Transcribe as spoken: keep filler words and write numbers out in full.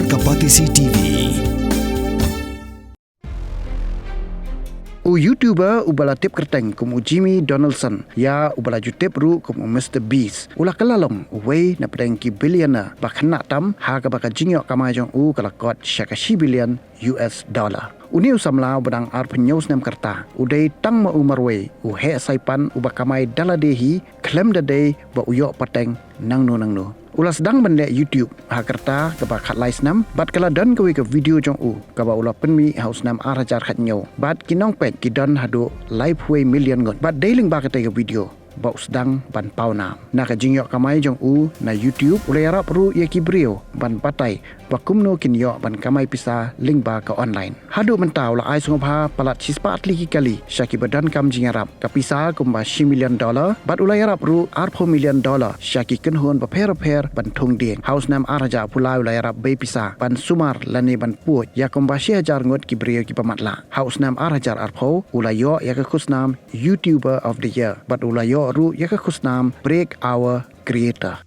Ka Batesi T V. U YouTuber uba la tip kyrteng kum u Jimmy Donaldson, ïa uba la ju tip ruh kum u Mister Beast, u la kylla long uwei na pdeng ki billionaire ba khynnah tam, ha kaba ka jingïoh kamai jong u ka la kot sha ka shi billion U S dollar. Une u samla uba dang arphew hynñiew snem ka rta, u dei tang ma u marwei u heh saipan uba kamai da lade hi, khlem da dei ba u ïoh pateng nangno nangno. U la sdang ban leh YouTube ha ka rta kaba khatlai snem, bad ka la don kawei ka video jong u kaba u la pynmih ha u snem ar hajar khathynñiew, bad ki nongpeit ki don haduh laiphew million ngut. Bad dei lyngba katei ka video ba u sdang ban pawnam. Na ka jingïoh kamai jong u na YouTube, u la ïarap ruh ïa ki briew ban batai ba kumno kin ïoh ban kamai pisa lyngba ka online. Haduh mynta u la ai sngewbha palat shispah tylli ki kali sha kiba donkam jingïarap, ka pisa kumba shi million dollar, bad u la ïarap ruh arphew million dollar sha ki kynhun bapher bapher ban thung dieng. Ha u snem ar hajar arphew lai u la ïarap bei pisa ban sumar lane ban pud ïa kumba shi hajar ngut ki briew kiba matlah. Ha u snem ar hajar arphew u la ïoh ïa ka khusnam YouTuber of the Year, bad u la ïoh ruh ïa ka khusnam Breakout Creator.